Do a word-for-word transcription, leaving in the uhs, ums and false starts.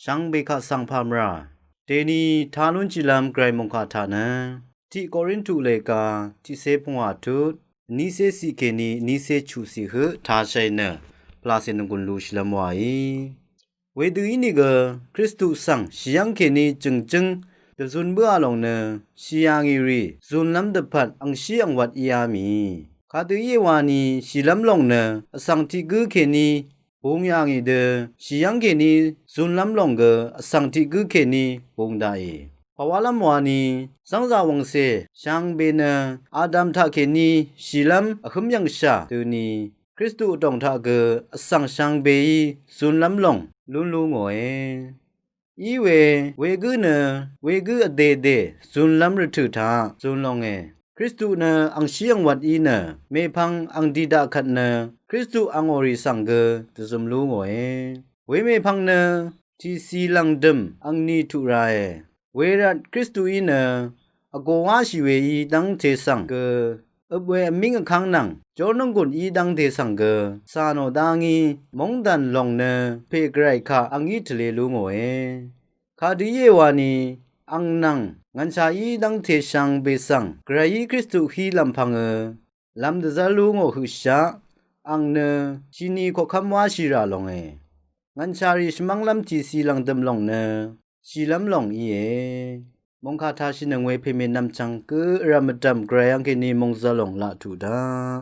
shvngbe kaq svng pà mvrà dèni ta lúnshìlv́m Gvray mòngkà taq nø tiq Korintu lèga tiqcé pungwà tut vnícé ciq kèní vnícé chuq ciq høq tashàì nø pvlacè nònggùn lushìlv́m wàí. Wedø ínìgø Kristu svng shì yv́ng kèní jø̀ngjǿng dvzun bǿà lòng nø shì yà ngì rì zunlv́m dvpvt angshí angwvt íá mì. Kadø íe wani shìlv́m lòng nø vsvng tiq gǿ kèní bung yà ngì dø shì yv́ng kèní zunlv́m lòng gø vsvng tiq gǿ kèní bung daqì. Pàwálv́m wani zv́ngzà wv̀ngcè shvngbe nø Adam taq kèní shìlv́m vhǿm yv̀ngshà døni Kristu vdòng taq gø vsvng shvngbeí zunlv́m lòng lún lú ngòe. Iwe wegǿ nø wegǿ vdèdè zunlv́m rvtø̀ taq zun longe. Kristu nø angshí angwvt í nø mèpvng angdi daq kvt nø Kristu angò rì svng gø dvzøm lú ngòe. Wemèpvng nø tìcì lv̀ngdø̀m angni tuq rae. Wervt Kristuí nø vgò wáshì weí dv́ngte svng gø øp we vmíng vkv́ng nvng jórnònggùn í dv́ngte svng gø cà nò dá ngí móngdàn lòng nø pè Gvray kaq angí tvlē lú ngòe. Kadø íe wani ang nvng ngv̀nshà í dv́ngte shvngbe svng Gvrayí Kristu hí lv̀mpv̄ngø lv̄m dvzv́r lú ngò høqshaq ang nø shini koqkv́m wáshì rà longe. Ngv̀nshà rì shvmv́nglv́m tìcì lv̀ngdø̀m lòng nø shìlv́m lòng íe. Mòngkà tashìnøng we pèmènvm chvng gø vrv̀m vdv̀m Gvray yv́ng kèní mòngzv̄ lòng laq tuq daq.